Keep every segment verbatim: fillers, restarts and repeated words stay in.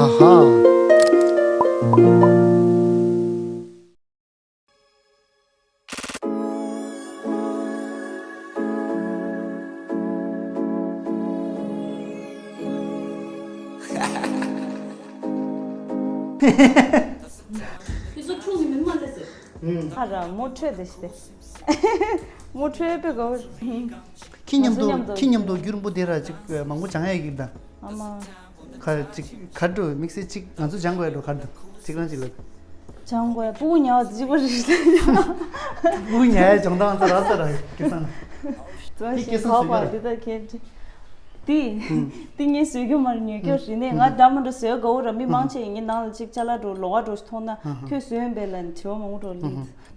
ཨ་ཧ། ཁྱེད་ཚོ་ཁྲུང་གི་མི་མ་ལས་ཟེར། ཨ་ར་མོ་ཁྲོས་དེ་ཤི་དེ། མོ་ཁྲོས་པའི་གོ། ཁྱི་མཉམ་དུ། ང་ཚོ་མཉམ་དུ། ཁྱི་མཉམ་དུ་རྒྱུན་རིང་པོ་དེ་ར་ཅིག་མང་པོ་སྦྱང་ཡ་གི་ད། ཨ་མ། ཁ་ཅིག་གར་འགྲོ་དམིགས་བསལ་ཅིག་ང་ཚོ་སྦྱང་དགོས་ཡ་འགྲོ་གར་འགྲོ་ཅིག་རང་ཅིག་ལ། སྦྱང་དགོས་ཡ་སྤུ་གུ་ཉལ་བ་དེ་གཅིག་པ་རེད། སྤུ་གུ་ཉལ་ཡ་སྦྱོང་སྟངས་ཚོ་རག་ས་ར་སྐལ་བཟང་། དེ་སྐལ་བཟང་བཟོས་པ་ར། དེ་ད་ཁྱེད་ཀྱི། དེ། དེ་ངས་བཟོས་རྒྱུ་མ་རེད། ཉོས་རྒྱུ་རེད་ནས་ང་འདྲ་མི་འདྲ་བཟོས་དགའ་བོ་ར། མི་མང་ཆེ་ཡིན་ངའི་ནང་ལ་ཅིག་ཅ་ལག་འགྲོ་ལོག་ག་འགྲོ་ཞིག་མཐོང་ན་ཁྱོད་བཟོས་ཡིན་པས་ལ་དྲི་བ་མང་པོ་འགྲོ་ལེ།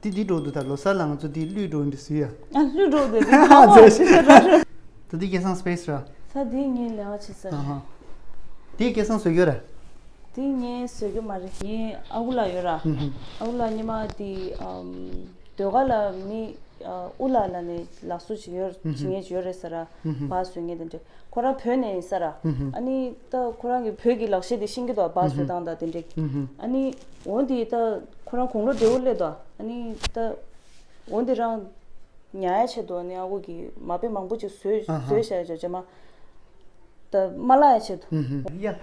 དེ་འདི་འགྲོ་འདུག་ད་ལོ་གསར་ལ་ང་ཚོ་འདི་གླུད་འགྲོ་འདི་བཟོས་ཡ། ཨ་གླུད་འགྲོ་འདི་འདི་ཁ་བ་ཞིག་ར་ར། ད་འདི་སྐལ་བཟང་སི་པེ་སི་ར། ད་འདི་ངའི་ལས་ཀ་བྱེད་ས་རེད། ཨ་ཧ། འདི་སྐལ་བཟང་བཟོས་ཡོད་ར། འདི་ངས་བཟོས་རྒྱུ་མ་རེད། ངའི་ཨ་ཁུ་ལགས་ཡོད་ར། ཨ་ཁུ་ལགས་སྔོན་མ་འདི་ཨམ། ཟློས་གར་ལ་མི་ཨ་དབུ་ལགས་ལ་ནས་ལག་བཟོ་བྱེད་ཡོད་བྱེད་མཁན་ཅིག་ཡོད་རེད་ཟེར་ར། སྦག་བཟོ་མཁན་དེ་འདྲས་ཁོ་རང་བོད་ནས་ཡིན་ས་ར། ཨ་ནི་ད་ཁོ་རང་གི་བོད་ཀྱི་ལག་ཤེས་དེ་ཤེས་ཀྱི་འདུག་སྦག་བཟོ་སྟངས་དང་དེ་འདྲས། ཨ་ནི་འོ་འདི་ད་ཁོ་རང་དགུང་ལོ་བགྲེས་པོ་སླེབས་འདུག་ཨ་ནི་ད་འོ་འདི་རང་ཉར་ཡ་ཆེད་དུ་ཨ་ནི་ཨ་ཁུ་གིས་མ་དཔེ་མང་པོ་ཅིག་བཟོས་ཨ་ཧ། བཟོས་བཞག་ཡ་ཅོ་ཅེ་མ། ད་མ་བརླག་ཡ་ཆེད་དུ། ཨུ་ཧུ། གཡག་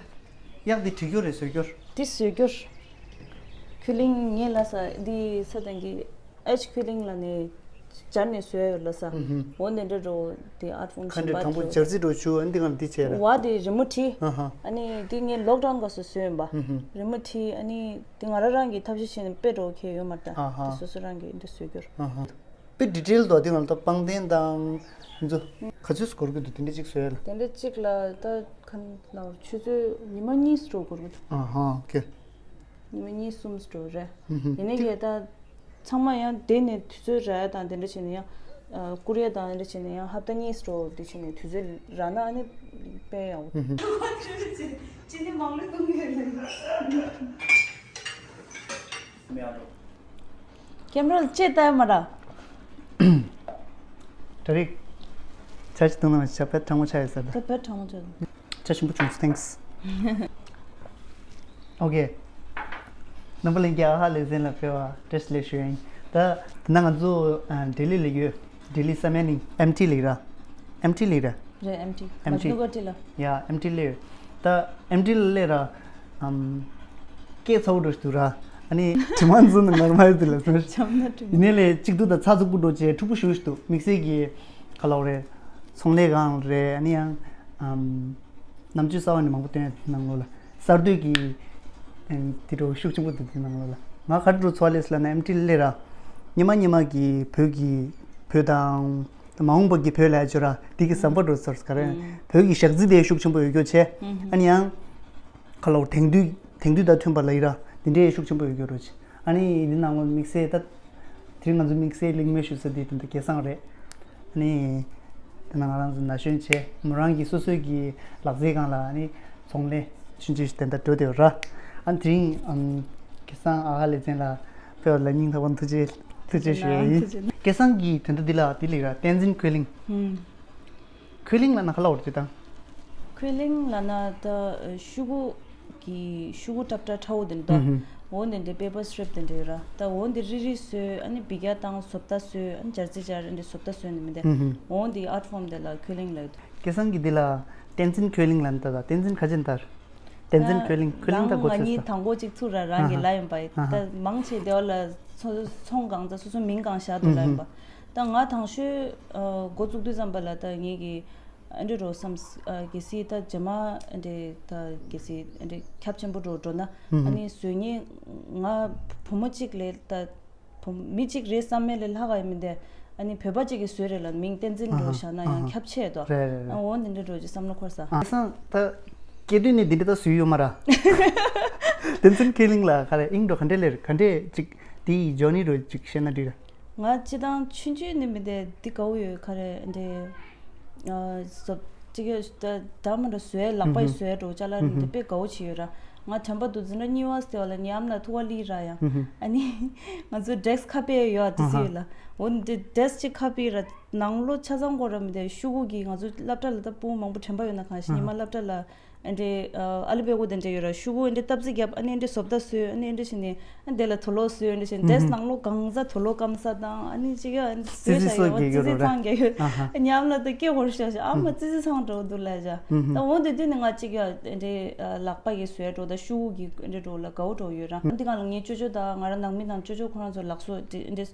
གཡག་འདི་བྲིས་རྒྱུ་རེད་བཟོས་རྒྱུ་རེད། འདི་བཟོས་རྒྱུ་རེད། ཁུ་ལིང་ངས་ལབ་ས་འདི་ས་དང་གི་ཨེཆ་ཁུ་ལིང་ལབ་ནས་སྦྱར་ནས་བཟོས་ཡོད་ལབ་ས། ཨུ་ཧུ། འོ་འདི་འདྲ་འགྲོ་འདི་ཨར་ཕོམ་གཞན་པ་དེ། ག་འདྲ་དང་པོ་སྦྱར་རྩི་འགྲོ་ཆུ་ཨ་འདི་གང་འདི་བྱས་ར། བ་དེ་རི་མོ་བྲིས། ཨ་ཧ། ཨ་ནི་འདི་ངས་ལོག་ཌའུན་སྐབས་སུ་བཟོས་ཡིན་པ། ཨུ་ཧུ། རི་མོ་བྲིས་ཨ་ནི་འདི་ང་རང་རང་གི་ཐབས་ཤེས་བྱས་ནས་དཔེ་འགྲོ་ཁྱེད་ཡོད་མ་རེད་ད། ཨ་ཧ། འདི་སོ་སོ་རང་གིས་འདི་བཟོས་རྒྱུ་རེད། ཨ་ཧ། དཔེ་ཌི་ཊེལ་དུ་དེ་ང་ལ་ད་པང་གདན་དང་ཚོ་ག་ཚོད་སུ་འགོར་གི་འདུག་དེ་འདྲ་གཅིག་བཟོས་ལ། དེ་འདྲ་གཅིག་ལ་ད་ཁ་ལ་ཆུ་ཚོད་ཉི་མ་གཉིས་སུ་འགྲོ་འགོར་གི་འདུག་ཨ་ཧ་ཨོ་ཁེ། ཉི་མ་གཉིས་གསུམ་སུ་འགྲོ་རེད། ཡིན་ནའི་གལ་ད་ཚང་མ་ཡང་དེ་ནས་དུས་ཚོད་རག་ཡ་དང་དེ་འདྲ་བྱས་ནས་ཡང་བསྐུར་ཡ་དང་དེ་འདྲ་བྱས་ནས་ཡང་ཧབ་ཏ་གཉིས་སུ་འགྲོ་དེ་བྱས་ནས་དུས་ཚོད་རག་ན་ཨ་ནི་དཔེ་ཡག་པོ། ཅི་ནི་མང་ལོས་གཏོང་གི་ཡོད་ལ། ཀེམ་ར་ལ་ལྕེ་ལྟ་ཡ་མ་ར། ད་རེས་ཇ་ཅིག་བཏུང་ན་ཇ་དཔེ་གྲང་མོ་ཆགས་ཡོད་ས་རེད། ད་དཔེ་གྲང་མོ་ཆགས་ཡོད། ཇ་ཞིམ་པོ་བྱུང་སོང་། ཐེངས། ཨོ་ཁེ། རྣམ་པ་ལྷན་རྒྱས་ཨ་ཧ་ལེ་ཚན་ལ་ཕེབས་པ་བཀྲ་ཤིས་བདེ་ལེགས་ཞུ་ཡ་ཡིན། ད་ད་ང་ཚོ་ལྡི་ལི་ལ་ཡོད། ལྡི་ལི་བསམ་ཡས་གླིང་ཨེམ་ཊི་ལ་ཡོད་ར། ཨེམ་ཊི་ལ་ཡོད་ར། རེད། ཨེམ་ཊི། ཨེམ་ཊི། མཇནུ་ག་ཊི་ལ། ཡ་ཨེམ་ཊི་ལ་ཡོད། ད་ཨེམ་ཊི་ལ་སླེབས་ར། ཨམ། སྐད་ཚ་བོ་འགྲོ་ཞིག་འདུག་ར། ཨ་ནི་དྲི་མ་འཛུམ་ནས་ངར་མ་ཡོད་དུ་ལ་ཟེར། བྱམས་ན་དྲི་མ། ཡིན་ནའི་ལས་གཅིག་སྡུག་དང་ཚགས་ཚུད་པོ་འགྲོ་བྱས་འཁྲུག་པོ་ཞེ་པོ་ཞིག་འདུག་དམིགས་བསལ་གྱི་ག་ལབ་རེད། ཚོང་ལས་སྒང་རེད། ཨ་ནི་ཡང་ཨམ། རྣམ་དཔྱོད་གསར་བ་ནི་མང་པོ་བཏོན་ནང་ལོགས་ལ་གསར་གཏོད་ཀྱི་ཨམ། དེ་འདྲ་ཤུགས་ཆེན་པོ་འདུག་དེ་ནང་ལོགས་ལ་ང་ག་རེ་འགྲོ་ཚོར་ལེ་ཟེར་ལབ་ན་ཨེམ་ཊི་ལ་སླེབས་ར། སྔོན་མ་སྔོན་མ་གི་བོད་ཀྱི་བོད་དང་། མ་འོངས་པ་གི་བོད་ལ་ཡ་ཅོ་ར་འདི་གི་ཟམ་པ་འགྲོ་ཚར་ག་རེ། བོད་ཀྱི་ཞག་རྩི་དེ་ཤུགས་ཆེན་པོ་ཡོད་རྒྱུ་བྱས། ཨ་ནི་ཡང་། ཁ་ལོ་དེང་དུས་དེང་དུས་དང་མཐུན་པ་ལ་ཡི་ར་འདི་འདྲའི་ཤུགས་ཆེན་པོ་ཡོད་རྒྱུ་རོ་ཆེ། ཨ་ནི་འདི་ནང་ལོ་དམིགས་བསལ་ད། དེ་རིང་ང་ཚོ་དམིགས་བསལ་གླེང་མོལ་ཞུ་ས་དེ་དེ་འདྲ་སྐལ་བཟང་རེད། ཨ་ནི། དེ་ན་ང་རང་ཚོ་ན་གཞོན་བྱས་མོ་རང་གི་སོ་སོའི་གི་ལག་རྩལ་སྒང་ལ་ཨ་ནི་ཚོང་ལས་ཆུང་ཆུང་ཞིག་དེ་འདྲ་འགྲོ་བསྡད་ཡོད་ར། ཨ་ནི་དེ་རིང་ཨམ། སྐལ་བཟང་ཨ་ཧ་ལེ་ཚན་ལ། དཔེ་བ་ལ་སྙིང་ཐག་པ་ཐུགས་རྗེ་ཐུགས་རྗེ་ཞུ་ཡ་ཡིན། ཐུགས་རྗེ་གནང་། སྐལ་བཟང་གིས་དེ་འདྲ་འདི་ལ་འདི་ལེགས་ར་བསྟན་འཛིན་ཁོས་གླིང་། ཧུམ། ཁོས་གླིང་ལ་ན་ག་ལ་འོར་དེ་དང་། ཁོས་གླིང་ལ་ན་ད་ཤུ་གུ་གི་ཤུ་གུ་ཏྲབ་ཏྲ་ཁྲ་བོ་དེ་འདྲ་ད། ཧུམ་ཧུམ། འོ་དེ་འདྲ་པེ་པར་སི་ཊི་རིབ་དེ་འདྲ་ཡོད་ར། ད་འོ་དེ་རི་རི་བཟོས་ཨ་ནི་འབི་ག་བཏང་བཟོ་ལྟ་བཟོས་ཨ་ནི་སྦྱར་རྩི་སྦྱར་ཨ་འདྲ་བཟོ་ལྟ་བཟོས་ནི་མི་འདྲ། ཧུམ་ཧུམ། འོ་དེ་ཨར་ཊི་ཕོམ་དེ་ལ་ཁོས་གླིང་ལ་ཡོད། སྐལ་བཟང་གིས་འདི་ལ་བསྟན་འཛིན་ཁོས་གླིང་ལ་ན་ད་ད་བསྟན་འཛིན་ཁ་ཆེན་ལྟར། བསྟན་འཛིན་ཁོས་གླིང་ཁོས་གླིང་ད་འགོ་ང་ཚུགས་གཉིས་ས། དང་པོ་གཅིག་ཚུགས་ར་རང་གི་ལ་ཡིན་པ་ཡི་ད་མང་ཆེ་དེ་བ་ལ་ཚོ་ཚོང་གང་ཚ་སོ་སོ་མིང་གང་བཞག་འདུག་ལ་ཡིན་པ། ད་ང་དང་ཤོས་འགོ་བཙུགས་དུས་ཙམ་པ་ལ་ད་ངེད་ཀྱི་ཨ་འདྲ་རོ་བསམ་གལ་སྲིད་ད་རྗེས་མ་ཨ་འདྲ་ད་གལ་སྲིད་ཨ་འདྲ་ཁྱབ་ཆེན་པོ་འགྲོ་འགྲོ་ན་ཨ་ནི་བཟོ་ངེས་ང་བུ་མོ་གཅིག་ལས་ད། བུ་མི་གཅིག་རེད་བསམ་མེད་ལས་ལྷག་ག་ཡིན་མི་འདས། ཨ་ནི་བོད་པ་གཅིག་གིས་བཟོས་རེད་ལ་མིང་བསྟན་འཛིན་འགྲོ་བཞག་ན་ཡང་ཁྱབ་ཆེ་དོ། རེད་རེད་རེད། ཨ་འོ་འདི་འདྲ་འགྲོ་ཅིག་བསམ་བློ་འཁོར་ས། སྐལ་བཟང་ད་སྐྱེས་དུས་ནས་འདི་འདྲ་ད་བཟོས་ཡོད་མ་ར། བསྟན་འཛིན་ཁོས་གླིང་ལ་ག་རེ་ཨིང་འགྲོ་ག་འདྲས་ལེར་ག་འདྲས་ཅིག་དེའི་ཇོ་ནི་རོ་ཅིག་བཤད་ན་འགྲིག་ར། ང་སྤྱི་བཏང་ཆུང་ཆུང་ནས་མི་འདས་འདི་དགའ་བོ་ཡོད་ག་རེ་འདྲས། བཟོ་ཅིག་ཡོད་ད་ད་མ་འགྲོ་བཟོས་ལག་པ་ཡི་བཟོས་འགྲོ་ཅ་ལག་རིན་དེ་དཔེ་དགའ་བོ་བྱེད་ཡོད་ར། ང་དྲན་པ་འདུག་འཛིན་གྲྭ་གཉིས་པ་ཟེར་བ་ལ་ཉམས་ན་ཐུག་པ་ལི་ར་ཡང་ཨ་ནི་ང་ཚོ་ཌེ་སི་ཁ་པེ་ཡོད་དེ་སི་ཡོད་ལ་འོ་འདི་ཌེ་སི་ཅིག་ཁ་པེ་ར་ནང་ལོ་ཆ་ཚང་སྐོར་ར་མི་དེ་ཤུ་གུ་གི་ང་ཚོ་སློབ་གྲྭ་ལ་ད་སྤུ་གུ་མང་པོ་དྲན་པ་ཡོད་ན་གང་ཞིག་ཉི་མ་སློབ་གྲྭ་ལ་ ཨ་འདྲེ་ཨ་ལི་པེ་གོ་དེ་འདྲེ་ཡོད་ར། ཤུ་གུ་ཨ་འདྲེ་སྟབས་རྩིས་རྒྱབ། ཨ་ནི་ཨ་འདྲེ་བཟོ་ལྟ་བཟོས། ཨ་ནི་ཨ་འདྲེ་བྱས་ནས་ཨ་དེ་ལ་དུག་ལོག་བཟོས། ཨ་འདྲེ་བྱས་ནས་དེས་ནང་ལོགས་གང་ཟག་དུག་ལོག་སྐམ་ས་དང་། ཨ་ནི་ཅི་ག་ཨ་ནི་ཙི་ཙི་བཟོས་བཞག་སོགས་ཡོད་ར། ཙི་ཙི་ཚང་རྒྱག་ཡོད། ཉམས་ལ་ད་སྐྱེ་ཧོར་ཤ་ཤ་ཨ་མ་ཙི་ཙི་ཚང་འགྲོ་འདུག་ལ་ཡ། ད་འོ་དེ་དུས་ནས་ང་ཅིག་ཡ་ཨ་འདྲེ་ལག་པ་གི་བཟོས་འགྲོ། ད་ཤུ་གུ་གི་ཨ་འདྲེ་འགྲོ་ལ་དགའ་བོ་འགྲོ་ཡོད་ར། འདི་གང་ལ་ངའི་ཅོ་ཅོ་དང་ང་ར་ནང་མི་དང་ཅོ་ཅོ་ཁོ་རང་ཚོ་ལག་བཟོ་དེ་ཨ་འདྲེ་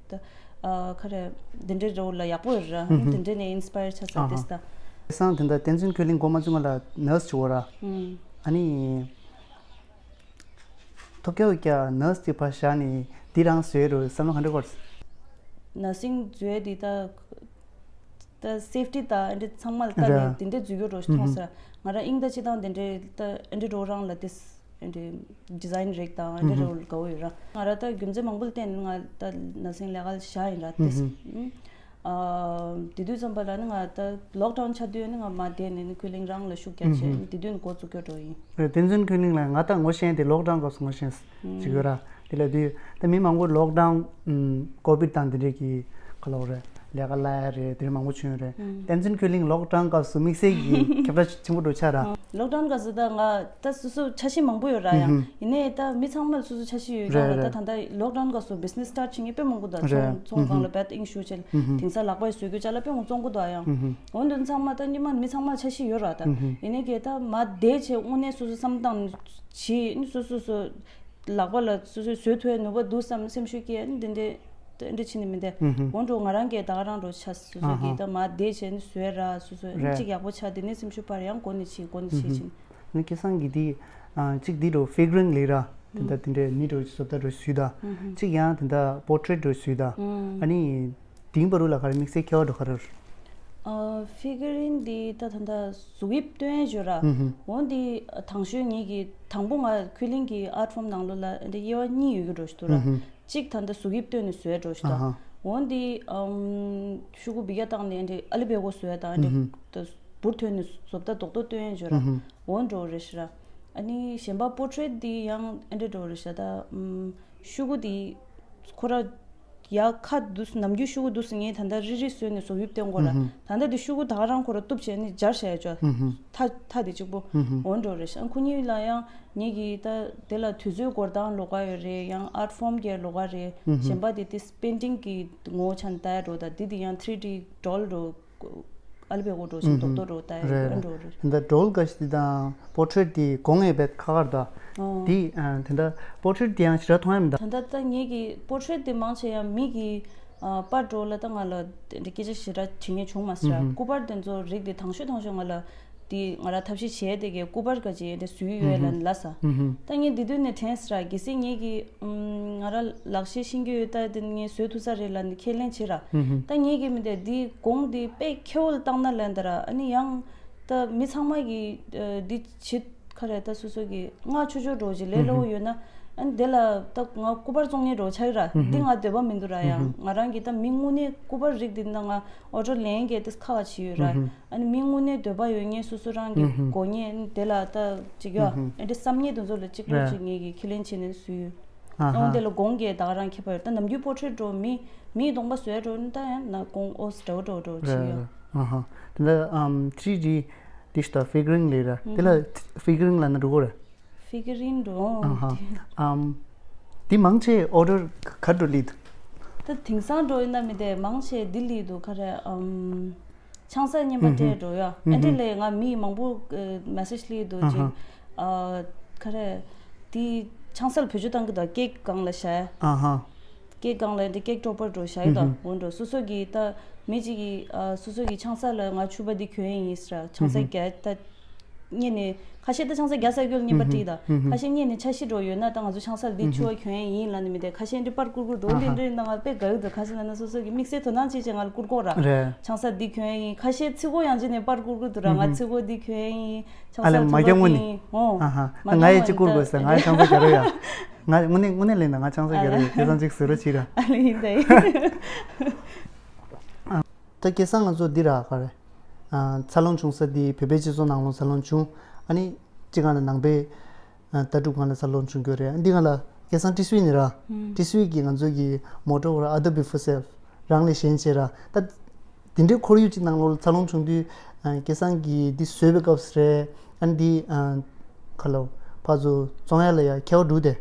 ད་ཨ་ཁ་རེ་དེ་འདྲེ་འགྲོ་ལ་ཡག་པོ་ཡོད་ར། ཨ་ནི་དེ་འདྲེ་ནས་ཨིན་སི་པ་ཡར་ཆགས་ས་དེ་ད། སང་དེ་འདྲ་བསྟན་འཛིན་ཁོས་གླིང་གོ་མ་བཙུན་ང་ལ་ནར་སི་བྱེད་འོ་ར། ཨ་ནི་ཐོབ་སྐལ་ཀྱ་ནར་སི་དེ་ཕར་བཞག་ནས་འདི་རང་བཟོས་རོ་བསམ་བློ་ག་འདྲ་འཁོར། ནར་སིང་བཟོས་དེ་ད་ད་སེབ་ཊི་ད་ཨ་འདྲེ་ཚང་མ་ལ་ལྟ་ནས་དེ་འདྲེ་བཟོས་ཡོད་རོ་མཐོང་ས། ང་ར་ཨིང་ད་ཅི་དང་དེ་འདྲེ་ད་ཨ་འདྲེ་རོ་རང་ལ་དེ་ཨ་འདྲེ་ཌི་ཛའིན་རིགས་དང་ཨ་འདྲེ་རོ་ལ་དགའ་བོ་ཡོད་ར། ང་ར་ད་རྒྱུ་མཚན་མང་པོ་ལ་བརྟེན་ནས་ང་ད་ནར་སིང་ལས་ཀ་ལ་བཞག་ཡིན་ར་དེ། ཨ་དེ་དུས་ཙམ་པ་ལ་ནི་ང་ད་ལོག་ཌའུན་ཆགས་དུས་ནི་ང་མ་བསྡད་ནས་ནི་ཁོས་གླིང་རང་ལ་ཤུགས་རྒྱག་བྱས་དེ་དུས་ནི་འགོ་བཙུགས་སྐྱོ་འགྲོ་ཡིན། བསྟན་འཛིན་ཁོས་གླིང་ལ་ང་ད་ངོ་ཤེས་དེ་ལོག་ཌའུན་སྐབས་སུ་ངོ་ཤེས་ཅིག་ཡོད་ར། དེ་ལ་དུས་ད་མི་མང་པོ་ལོག་ཌའུན་ཀོ་བིད་དང་དེ་འདྲས་ཀྱི་ཁ་ལོག་རེད། ལས་ཀ་ལ་ཡ་རེད། དེ་འདྲས་མང་པོ་བྱུང་ཡོད་རེད། བསྟན་འཛིན་ཁོས་གླིང་ལོག་ཌའུན་སྐབས་སུ་དམིགས་བསལ་གྱི་ཁྱབ་བསྒྲགས་ཆེན་པོ་འགྲོ་ཆགས་ར། ལོག་ཌའུན་སྐབས་སུ་ད་ང་ད་སོ་སོ་འཆར་གཞི་མང་པོ་ཡོད་ར་ཡང་། ཡིན་ནའི་ད་མི་ཚང་མ་ལ་སོ་སོ་འཆར་གཞི་ཡོད་ར། རེད་རེད། ད་ད་ལྟ་ལོག་ཌའུན་སྐབས་སུ་བི་ཛི་ནེ་སི་སི་ཊར་ཊི་བྱེད་མཁན་དཔེ་མང་པོ་འདུག་རེད། ཚོང་ཚོང་སྒང་ལ་བེད་ཨིང་ཞུ་བྱེད་དེང་སང་ལག་པས་བཟོས་རྒྱུ་ཅ་ལག་དཔེ་མང་ཚོང་གི་འདུག་ཡང་། འོན་ཏེ་ཚང་མ་ད་སྔོན་མ་མི་ཚང་མ་ལ་འཆར་གཞི་ཡོད་ར་ད། ཡིན་ནའི་གི་ད་མ་བསྡད་བྱས་དངོས་གནས་སོ་སོ་བསམ་སྟངས་བྱེད་ནི་སོ་སོ་སོ་ལག་པ་ལ་སོ་སོས་བཟོ་ཐུབ་ཡ་ནུས་པ་འདུག་བསམ་སེམས་ཤུགས་སྐྱེ་ནི་འདི་འདྲས་འདི་འདྲས་བྱེད་ནི་མི་འདུག་འོན་ཏེ་ང་རང་གིས་ད་ག་རང་འགྲོ་ཆ་སོ་སོ་གིས་ད་མ་བསྡད་བྱས་ནི་བཟོས་ར་སོ་སོ་ནི་གཅིག་ཡག་པོ་ཆགས་དེ་ནས་སེམས་ཤུགས་སྤར་ཡང་འགོ་ནས་བྱེད་འགོ་ནས་བྱེད་བྱེད་ནི། ནི་སྐལ་བཟང་གིས་འདི་གཅིག་འདི་འགྲོ་ཕི་ག་རིང་ལས་ར་དེ་འདྲ་དེ་འདྲས་མི་འགྲོ་བཟོ་ལྟ་འགྲོ་བཟོས་ད། གཅིག་ཡང་དེ་འདྲ་པོར་ཊེ་རེཊ་འགྲོ་བཟོས་ད། ཨ་ནི། དེང་བར་ལ་ག་རེ་དམིགས་བསལ་ཁྱད་པར་འགྲོ་ག་རེ་རེད། ཨ་ཕི་ག་རིང་འདི་ད་ད་ད་གཟུགས་དབྱིབས་སྟོན་ཡས་ཡོད་ར། འོ་འདི་དང་ཤོས་ངེད་ཀྱི་དང་པོ་ང་ཁུ་ལིང་གི་ཨར་ཕོམ་ནང་ལོགས་ལ་འདི་དབྱེ་བ་གཉིས་ཡོད་ཀྱི་འགྲོ་ཞིག་འདུག་ར། གཅིག་ད་ད་གཟུགས་དབྱིབས་སྟོན་ནས་བཟོས་འགྲོ་ཞིག་འདུག་འོ་འདི་ཤུ་གུ་བི་ག་བཏང་ནས་འདི་ཨ་ལི་བེ་གོ་བཟོས་ད་འདི་ད་འབུར་ཐོན་ནས་བཟོ་ལྟ་རྡོག་རྡོག་སྟོན་ཡས་ཡོད་ར། འོ་འགྲོ་རེད་ཤག་ར། ཨ་ནི་གཞན་པ་པོར་ཊེ་རེཊ་འདི་ཡང་འདི་འགྲོ་རེད་ཤག་ད། ཤུ་གུ་འདི་ཁོ་ར། ཡ་ཁ་འདུག་སེ་ནམ་རྒྱུན་ཤུ་གུ་འདུག་སེ་ངས་ད་ལྟ་རི་རི་བཟོས་ནས་གཟུགས་དབྱིབས་སྟོན་གོ་ར། ད་ལྟ་འདི་ཤུ་གུ་ད་ག་རང་ཁོ་ར་གཏུབ་བྱས་ནས་སྦྱར་བྱས་ཡ་ཅོ། མཐའ་མཐའ་འདི་གཅིག་པོ་འོ་འགྲོ་རེད་ཤག་ཁོ་གཉིས་ལ་ཡང་ངེད་ཀྱིས་ད་དེ་ལ་དུས་ཚོད་འགོར་སྟངས་ལོགས་ཀ་ཡོད་རེད། ཡང་ཨར་ཕོམ་གྱི་ལོགས་ཀ་རེད། གཞན་པ་དེ་དེ་པེན་ཊིང་གི་ངོ་བོ་ཆ་ནས་ལྟ་ཡ་འགྲོ། ད་འདི་དེ་ཡང་ཐི་རི་ཌི་ཌོལ་འགྲོ། ཨ་ལི་བེ་གོ་འགྲོ་ཞིང་རྡོག་རྡོག་འགྲོ་ལྟ་ཡ་འགྲོ་རེད། ད་ལྟ་ཌོལ་འགའ་ཞིག་དེ་དང་པོར་ཊེ་རེཊ་དེ་གོང་ངེས་བེད་ཁ་ཁར་ད། དེ་ད་ལྟ་པོར་ཊེ་རེཊ་དེ་ཡང་ཞེ་དྲག་མཐོང་ཡ་མི་འདུག་ད་ལྟ་ད་ངེད་ཀྱི་པོར་ཊེ་རེཊ་དེ་མང་ཆེ་ཡང་མི་གི་པར་འགྲོ་ལ་ད་ང་ལ་དེ་འདྲ་སྐད་ཆ་ཞེ་དྲག་དྲི་ངེས་བྱུང་མ་སོང་ར། སྐུ་པར་དེ་ཚོ་རིགས་དེ་དང་ཤོས་དང་ཤོས་ང་ལ་དེ་ང་ར་ཐབས་ཤེས་བྱས་དེ་གའི་སྐུ་པར་ག་ཅིག་དེ་བཟོས་ཡོད་ལ་ལ་ས། ད་ངས་དེ་དུས་ནས་དྲན་སོང་ར། གལ་སྲིད་ངེད་ཀྱི་ང་ར་ལག་ཤེས་ཤེས་ཀྱི་ཡོད་ད་དེ་ངས་བཟོས་ཐུབ་ས་རེད་ལ་ནི་ཁས་ལེན་བྱེད་ར། ད་ངེད་ཀྱི་མི་དེ་འདི་གོང་དེ་དཔེ་ཁེ་བོ་ལ་བཏང་ན་ལན་ད་ར། ཨ་ནི་ཡང་ད་མི་ཚང་མ་གི་འདི་བྱེད་ཁ་རེད། ད་སོ་སོ་གི་ང་ཆོ་ཆོ་འགྲོ་ཅིག་ལས་སླ་བོ་ཡོད་ན་ཨ་ནི་དེ་ལ་ད་ང་སྐུ་པར་བཙོང་མཁན་འགྲོ་ཆགས་ཀྱི་ར། འདི་ང་འདོད་པ་མི་འདུག་ར། ཡང་ང་རང་གི་ད་མི་དངོས་གནས་སྐུ་པར་རིགས་འདི་ད་ང་ཨོ་ཌར་ལེན་མཁན་དེ་ཁག་ཁག་ཅིག་ཡོད་ར། ཨ་ནི་མི་དངོས་གནས་འདོད་པ་ཡོད་མཁན་སོ་སོ་རང་གི་དགོས་མཁན་དེ་ལ་ད་ཅིག་ཡོད་ཨ་འདྲ་བསམ་མཁན་དེ་ཚོ་ལ་གཅིག་པོ་ཅིག་ངེད་ཀྱིས་ཁས་ལེན་བྱས་ནས་བཟོས་ཡོད། ཨོ་དེ་ལ་གོང་གི་ད་ག་རང་ཁྱད་པར་ཡོད། ད་ནམ་རྒྱུན་པོར་ཊེ་རེཊ་འགྲོ་མི་མིའི་གདོང་པ་བཟོས་འགྲོ་ནི་ད་ཡང་ན་གོང་ཨོ་སི་འདྲ་བོ་འགྲོ་འགྲོ་བྱས་ཡོད། ཨ་ཧ། དེ་ལ་ཨམ་ཐི་རི་ཌི་དེ་ཤ་ད་ཕི་ག་རིང་ལས་ར། དེ་ལ་ཕི་ག་རིང་ལ་ན་འགྲོ་གོ་ར། ཕི་ག་རིང་འགྲོ། ཨ་ཧ། ཨམ་དེ་མང་ཆེ་ཨོ་ཌར་ག་འགྲོ་ལི་འདུག་ད་དེང་སང་འགྲོ་ཡིན་ན་མི་དེ་མང་ཆེ་འདི་ལི་འདུག་ག་རེ་ཨམ། ཆང་ས་རྙིང་པ་སྤྲད་འགྲོ་ཡ། ཨ་འདི་ལས་ང་མི་མང་པོ་མེ་སེ་ཇི་སླེབས་འདུག་ཅིག་ཨ་ག་རེ། དེ་ཆང་ས་ལ་བེད་སྤྱོད་བཏང་གི་འདུག་ཀེག་སྒང་ལ་བཞག་ཡ། ཨ་ཧ། ཀེག་སྒང་ལ་འདི་ཀེག་ཊོ་པར་འགྲོ་བཞག་ཡོད་ད། འོ་འགྲོ་སོ་སོ་གི་ད་མི་གཅིག་གིས་སོ་སོ་གི་ཆང་ས་ལ་ང་ཕྱུ་པ་འདི་གྱོན་ཡ་ཡིན་ཟེར་ཆང་ས་རྒྱག་ད། རྙེད་ནས་ཁ་ཤས་ད་ཆང་ས་རྒྱག་ས་སྐྱོལ་རྙེད་པ་བྲིས་ད། ཁ་ཤས་རྙེད་ནས་འཆར་གཞི་འགྲོ་ཡོད་ན་ད་ང་ཚོ་ཆང་ས་འདི་ཕྱུ་པ་གྱོན་ཡ་ཡིན་ལབ་ནས་མི་དེ་ཁ་ཤས་འདི་པར་བསྐུར་བསྐུར་འགྲོ་འདི་འདྲ་ཡིན་ན་ང་དཔེ་དགའ་གི་འདུག་ཁ་ཤས་ན་ན་སོ་སོ་གི་དམིགས་བསལ་དོ་སྣང་བྱེད་ཅེས་ང་ལ་བསྐུར་གོ་ར། རེད། ཆང་ས་འདི་གྱོན་ཡ་ཡིན། ཁ་ཤས་ཚི་གོ་ཡང་ཅི་ནས་པར་བསྐུར་བསྐུར་འདུག་ར། ང་ཚི་གོ་འདི་གྱོན་ཡ་ཡིན། ཆང་ས་ཨ་ལས་མ་རྒྱབ་ངོ་ནི། ཨོ། ཨ་ཧ། མ་ང་ཡི་གཅིག་བསྐུར་དགོས་ཟེར། ང་ཡི་ཆང་ས་རྒྱག་རོགས་ཡ། ང་དངོས་གནས་དངོས་གནས་ལན་ན་ང་ཆང་ས་རྒྱག་རོགས་ཡ། དེ་ཙམ་ཅིག་བཟོ་རོགས་བྱེད་ར། ཨ་ལས་ཡིན་ད་ཡིན། ད་སྐལ་བཟང་ང་ཚོ་འདི་ར་ག་རེ། འཚར་ལོངས་བྱུང་ས་འདི་བོད་པའི་སྤྱི་ཚོགས་ནང་ལོགས་འཚར་ལོངས་བྱུང་། ཨ་ནི་སྤྱི་ཁང་ལ་ནང་པའི་ལྟ་གྲུབ་སྒང་ལ་འཚར་ལོངས་བྱུང་རྒྱུ་རེད། ཨ་འདི་སྒང་ལ་སྐལ་བཟང་ཀྲི་སུའི་ནི་ར། ཀྲི་སུའི་གི་ང་ཚོ་གི་མོ་ཊོ་ར་other before self རང་ལས་གཞན་གཅེས་ར། ད་འདི་འདྲའི་ཁོར་ཡུག་ཅིག་ནང་ལོགས་ལ་འཚར་ལོངས་བྱུང་དུས་སྐལ་བཟང་གིས་འདི་བཟོས་པའི་སྐབས་སུ་རེད། ཨ་འདི་ཨ་ཁ་ལོ་ཕ་ཚོ་བཙོང་ཡ་ལ་ཡ་ཁྱེར་བ་འགྲོ་དེ།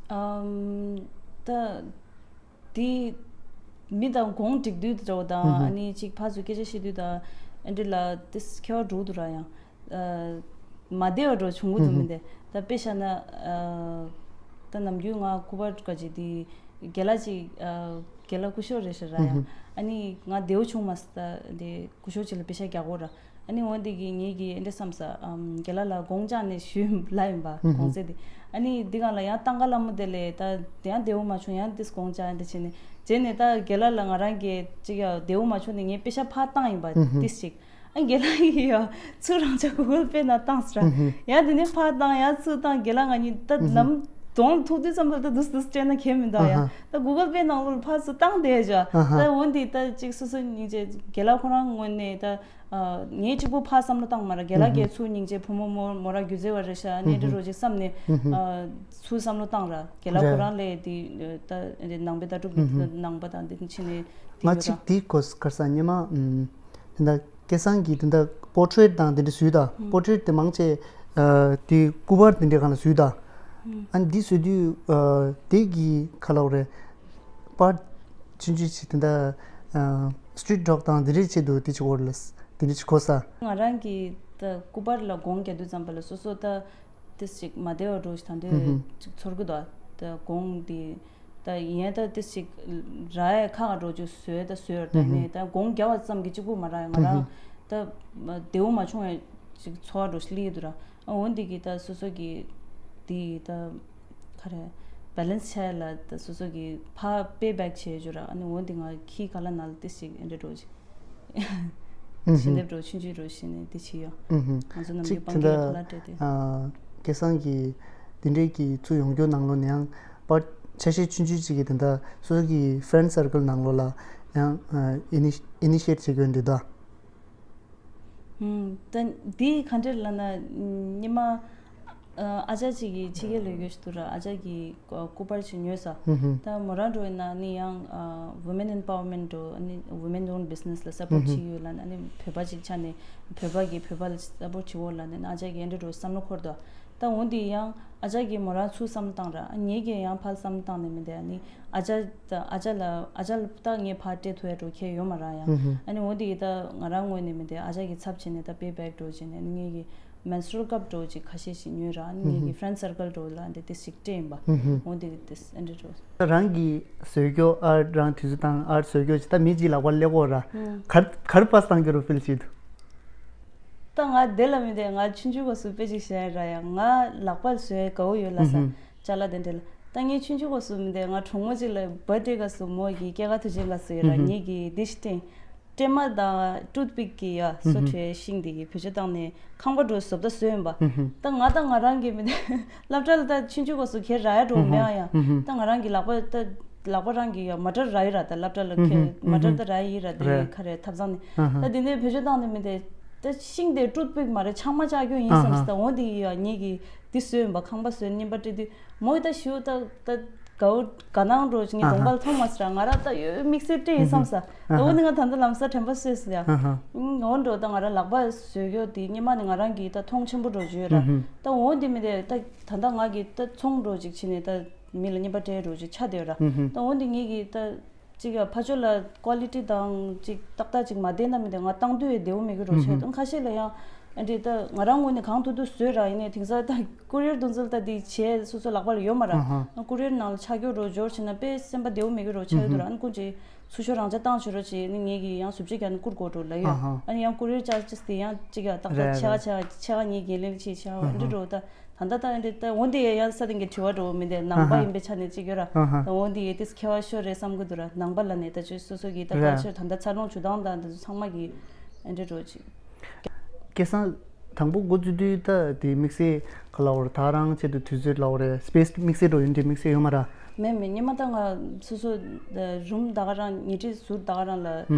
ཨམ། ད་དེ་མི་དང་གོང་འགྲིག་དུས་འདྲ་བོ་དང་ཨ་ནི་ཅིག་ཕ་ཚོ་སྐད་ཆ་བཤད་དུས་དང་ཨ་འདྲི་ལ་དེ་ཁྱེར་བ་འགྲོ་འདུག་ར་ཡང་། ཨ་མ་བདེ་བ་འགྲོ་བྱུང་གི་འདུག་མི་འདེ། ད་དཔེ་བཞག་ན་ཨ་ད་ནམ་རྒྱུན་ང་སྐུ་པར་ག་ཅིག་དེ་རྒན་ལགས་ཅིག་ཨ་རྒན་ལགས་སྐུ་ཞབས་རེད་ཤག་ར་ཡང་། ཨ་ནི་ང་བདེ་བོ་བྱུང་མ་སོང་། ད་དེ་སྐུ་ཞབས་ཅིག་ལ་དཔེ་ཆ་རྒྱག་གོ་ར། ཨ་ནི་འོན་ཏེ་གི་ངེད་ཀྱི་ཨེ་འདྲ་བསམ་ས་ཨམ་རྒན་ལགས་ལ་དགོངས་འཇགས་ནས་ཞུས་ལ་ཡིན་པ་གོང་ཚད་དེ། ཨ་ནི་འདི་གང་ལ་ཡང་ཏང་ག་ལ་མོ་དེ་ལས་ད་དེ་ཡང་བདེ་བོ་མ་བྱུང་ཡང་ཏིས་དགོངས་འཇགས་ཨེ་འདྲ་བྱས་ནས་བྱས་ནས་ད་རྒན་ལགས་ལ་ང་རང་གི་ཅིག་ཡང་བདེ་བོ་མ་བྱུང་ནས་ངས་དཔེ་ཆ་ཕར་བཏང་ཡིན་པ་ཏིས་ཅིག་ཨ་རྒན་ལགས་ཡིས་ཡང་ཚུར་རང་ཅག་གུ་གལ་པེ་ན་བཏང་ས་ར། ཡང་དེ་ནས་ཕར་བཏང་ཡང་ཚུར་བཏང་རྒན་ལགས་ང་གཉིས་ད་ནམ་གདོང་ཐུག་དུས་ཙམ་པ་ད་དུས་དུས་སྤྲད་ན་ཁྱད་མི་འདུག་ཡ། ད་གུ་གལ་པེ་ནང་ལོགས་ཕར་ཚུར་བཏང་བསྡད་ཡ། ད་འོན་ཏེ་ད་ཅིག་སོ་སོ་སྙིང་རྗེ་རྒན་ལགས་ཁོ་རང་ངོས་ནས་ད། ཨ་ངས་གཅིག་པོ་ཕར་བསམ་བློ་བཏང་མ་ར་རྒན་ལགས་ཀྱིས་ཚུར་སྙིང་རྗེ་བུ་མོ་མོ་མོ་ར་སྒྱུ་རྩལ་བ་རེད་ཤག་ནས་འདྲི་རོ་ཅིག་བསམ་ནས་ཨ་ཚུར་བསམ་བློ་བཏང་ར་རྒན་ལགས་ཁོ་རང་ལས་དེ་ད་ནང་པའི་ལྟ་གྲུབ་ཀྱི་ནང་པ་དང་དེ་ཕྱིན་ནས་དེ་ང་ཡོད་གཅིག་ར། དེའི་སྐོར་ག་རེ་ཟེར་སྔོན་མ་དེ་འདྲ་སྐལ་བཟང་གིས་དེ་འདྲ་པོར་ཊེཊ་དང་དེ་འདྲ་བཟོས་ད་པོར་ཊེཊ་དེ་མང་ཆེ་དེ་སྐུ་པར་དེ་འདྲའི་སྒང་ལ་བཟོས་ད། ཨ་ནི་འདི་བཟོས་དུས་དེ་གི་ག་ལབ་རེད། པར་ཆུང་ཆུང་ཞིག་དེ་འདྲ་སི་ཊི་རིཊ་ཌོག་དང་དེ་འདྲའི་ཆེད་དུ་དེ་ཅིག་འོར་ལ་དེ་འདྲ་ཅིག་གོ་ས། ང་རང་གི་ད་སྐུ་པར་ལ་དགོངས་རྒྱག་དུས་ཙམ་པ་ལ་སོ་སོ་ད་ཏིས་ཅིག་མ་བདེ་བ་འགྲོ་ཞིག་ད་འདོད་ཅིག་ཚོར་གི་འདུག་ད་དགོངས་དེ་ད་ཡིན་ད་ཏིས་ཅིག་ར་ཡ་ཁ་ཁ་འགྲོ་ཅིག་བཟོས་ད་བཟོས་ད་ནས་ད་དགོངས་རྒྱག་པ་ཙམ་གྱི་གཅིག་པུ་མ་ར་ཡ་ང་རང་ད་བདེ་བོ་མ་བྱུང་བའི་ཅིག་ཚོར་བ་འགྲོ་ཞིག་སླེབས་ཀྱི་འདུག་ར། འོན་ཏེ་གི་ད་སོ་སོ་གི་དེ་ད་ག་རེ་བེ་ལེན་སི་བྱས་ལ་ད་སོ་སོ་གི་ཕ་པེ་བེག་བྱས་ཡོད་ར། ཨ་ནི་འོན་ཏེ་ང་ཁྱི་ག་ལ་ན་ལ་ཏི་ཞིག་ཨེ་འདྲ་འགྲོ་ཅིག་ཞི་འདེབས་འགྲོ་ཆུང་ཆུང་འགྲོ་ཞིག་ནས་དེ་བྱས་ཡོད། ང་ཚོ་ནམ་རྒྱུན་པང་གི་ཁ་ལག་སྤྲད་དེ། སྐལ་བཟང་གི་དེ་འདྲའི་གི་ཚུར་ཡོང་རྒྱུ་ནང་ལོགས་ནས་ཡང་པར་ཆ་ཤས་ཆུང་ཆུང་ཅིག་གི་དེ་འདྲ་སོ་སོ་གི་ཧྥ་རེན་ཌི་སར་ཀལ་ནང་ལོགས་ལ་ཡང་ཨི་ནི་ཤི་ཨེཊ་བྱེད་ཀྱི་ཡོད་འདུག་ད། ད་འདི་ག་འདྲ་ལབ་ན་ཉི་མ་ཨ་ཅག་ཅིག་གིས་ཕྱི་རྒྱལ་ལ་ཡོད་ཞུ་དུ་ར། ཨ་ཅག་གིས་སྐུ་པར་ཅིག་ཉོས་ས། ད་མོ་རང་འགྲོ་ཡིན་ན་ནི་ཡང་women empowerment འགྲོ་ནི་women own business ལ་སཔོར་བྱེད་ཀྱི་ཡོད་ལ་ནི་བོད་པ་ཅིག་ཆགས་ནས་བོད་པ་གིས་བོད་པ་ལ་སཔོར་བྱེད་འོ་ལ་ནི་ཨ་ཅག་གིས་འདྲ་འགྲོ་བསམ་བློ་འཁོར་དོ། ད་འོ་འདི་ཡང་ཨ་ཅག་གིས་མོ་རང་ཚུར་བསམ་བཏང་ར། ངེད་ཀྱིས་ཡང་ཕར་བསམ་བཏང་ནས་མི་འདི་ཨ་ནི་ཨ་ཅག་ད་ཨ་ཅག་ལ་ཨ་ཅག་ལ་ད་ངས་ཕར་སྤྲད་ཐུབ་ཡ་འགྲོ་ཁྱེད་ཡོད་མ་ར་ཡང་། ཨ་ནི་འོ་འདི་ད་ང་རང་ངོས་ནས་མི་འདི་ཨ་ཅག་གི་ཚབ་བྱས་ནས་ད་པེ་བེག་འགྲོ་བྱས་ནས་ཨ་ནི་ངེད་ཀྱི་menstrual cup འགྲོ་ཅིག་ཁ་ཤས་ཤིག་ཉོས་ར། ཨ་ནི་ངེད་ཀྱི་friend circle འགྲོ་ལ་འདི་ཏི་ཞིག་སྤྲད་ཡིན་པ། འོ་འདི་གི་ཏི་ཨ་འདྲ་འགྲོ། ད་རང་གི་བཟོས་རྒྱུ་ཨར་རང་དུས་ཚོད་བཏང་ཨར་བཟོས་རྒྱུ་ཅིག་ད་མི་གཅིག་ལག་པ་སླེབས་གོ་ར། གར་གར་པ་སང་གི་རུ་ཕིལ་བྱེད་དུ། ད་ང་དེ་ལ་མི་དེ་ང་ཆུང་ཆུང་སྐབས་སུ་དཔེ་ཅིག་བཤད་ར་ཡ། ང་ལག་པ་བཟོས་དགའ་བོ་ཡོད་ལ་ས། ཅ་ལག་དེ་འདྲ་ལ་ད་ངས་ཆུང་ཆུང་སྐབས་སུ་མི་དེ་ང་གྲོགས་མོ་ཅིག་ལ་བར་ཐ་ཌེ་སྐབས་སུ་མོ་གི་སྐྱེས་སྐར་དུས་ཆེན་སྐབས་སུ་ཡོད་ར། ངེད་ཀྱི་དེ་ཤི་ཏེ་སྲན་མ་དང་ཊུཐ་པིག་གི་ཡ་སོ་ཁྲའི་ཤིང་དེ་གི་བེད་སྤྱོད་བཏང་ནས་ཁང་པ་འགྲོ་བཟོ་ལྟ་བཟོས་ཡིན་པ། ད་ང་ད་ང་རང་གི་མི་དེ་སློབ་གྲྭ་ལ་ད་ཆུང་ཆུང་སྐབས་སུ་ཁྱེད་ར་ཡ་འགྲོ་མེད་ཨ་ཡ། ད་ང་རང་གི་ལག་པ་ད་ལག་པ་རང་གི་ཡ་མ་ཊར་ར་ཡི་ར། ད་སློབ་གྲྭ་ལ་ཁྱེད་མ་ཊར་ད་ར་ཡི་ར། དེ་ཁ་རེ་ཐབ་ཚང་ནས་ད་དེ་ནས་བེད་སྤྱོད་བཏང་ནས་མི་དེ། ད་ཤིང་དེ་ཊུཐ་པིག་མ་རེད་ཆང་མ་བཅག་རྒྱུ་ཡིན་བསམ་སི། ད་འོ་དེ་ཡ་ངེད་ཀྱི་དེ་བཟོས་ཡིན་པ། ཁང་པ་བཟོས་རྔན་པ་སྤྲད་དུས་མོ་ད་ཞུ་ད་ད་གའུ་ག་ནང་འགྲོ་ཅིག་ངས་གདོང་པ་ལ་མཐོང་མ་སི་ར། ང་ར་ད་ཡོད་དམིགས་བསལ་སྤྲད་ཡིན་བསམ་སི། ད་འོ་དེ་ང་ད་ད་ལམ་སང་དྲན་པ་གསོས་སི་ཡ། འོ་འགྲོ་ད་ང་ར་ལག་པ་བཟོས་རྒྱུ་དེ་སྔོན་མ་ནས་ང་རང་གི་ད་མཐོང་ཆེན་པོ་འགྲོ་རྒྱུ་ཡོད་ར། ད་འོ་དེ་མི་དེ་ད་ད་ད་ང་གི་ད་ཚོང་འགྲོ་ཅིག་བྱས་ནས་ད་མི་ལ་རྔན་པ་སྤྲད་འགྲོ་ཅིག་ཆགས་བསྡད་ཡོད་ར། ད་འོ་དེ་ངེད་ཀྱི་ད། ཅིག་ཡ་ཕར་ཕྱོགས་ལ་ཀོ་ལི་ཊི་དང་ཅིག་ཏག་ཏག་ཅིག་མ་བསྡད་ན་མི་འདུག་ང་བཏང་དུས་བདེ་བོ་མེད་གི་རོ་ཆེ་དང་། ཁ་ཤས་ལ་ཡང་ཨ་འདྲི་ད་ང་རང་ངོས་ནས་གང་ཐུབ་ཐུབ་བཟོས་ར། ཡིན་ནའི་དེང་སང་ད་ཀུ་རི་ཡར་དུ་འཛུལ་ད་འདི་བྱས་སོ་སོ་ལག་པ་ལ་ཡོད་མ་ར། ཀུ་རི་ཡར་ནང་ལ་ཆ་རྒྱུ་རོ་འབྱོར་ཕྱིན་ན་དཔེ་སེམས་པ་བདེ་བོ་མེད་གི་རོ་ཆེ་ཡོད་དུ་ར། ཨ་ནི་ཀུན་གྱིས་ཚུར་ཤོག་རང་ཅག་བཏང་ཆོག་རོ་ཆེ། ཨ་ནི་ངེད་ཀྱིས་ཡང་བཟོ་བཅོས་རྒྱག་ནས་བསྐུར་དགོས་འགྲོ་ལ་ཡོད། ཨ་ནི་ཡང་ཀུ་རི་ཡར་ཅར་ཅིས་དེ་ཡང་ཅིག་ཡ་ཏག་ཏག་ཆེ་ག་ཆེ་ག་ཆེ་ག་ངེད་ཀྱིས་ལེན་ལེ་ཆེ་ཆེ་ག་ཨ་འདྲི་རོ་ད། ད་ལྟ་ད་འདི་ད་འོ་འདི་ཡང་ས་སྟེང་གི་དྲི་བ་འགྲོ་མི་འདི་ནང་པ་ཡིན་པའི་ཆ་ནས་གཅིག་ཡོད་ར། ད་འོ་འདི་ཡེ་ཏིས་ཁྱད་པར་ཤོར་རེད་བསམ་གི་འདུག་ར། ནང་པ་ལ་ནས་ད་ཅོ་སོ་སོ་གི་ད་ཀལ་ཆར་ད་ལྟ་འཚར་ལོངས་བྱུང་སྟངས་དང་ད་ཚོ་ཚང་མ་གི་ཨེ་འདྲ་འགྲོ་ཅིག་སྐལ་བཟང་དང་པོ་འགོ་བཙུགས་དུས་ད་དེ་དམིགས་བསལ་ག་ལ་བར་ད་རང་ཆེད་དུ་དུས་ཚོད་ལ་བར་སི་པེ་སི་དམིགས་བསལ་འགྲོ་ཡོད་འདྲི་དམིགས་བསལ་ཡོད་མ་ར། མེད་མེད་སྔོན་མ་ད་ང་སོ་སོ་རུམ་ད་ག་རང་ཉལ་ཁྲི་ཟུར་ད་ག་རང་ལ་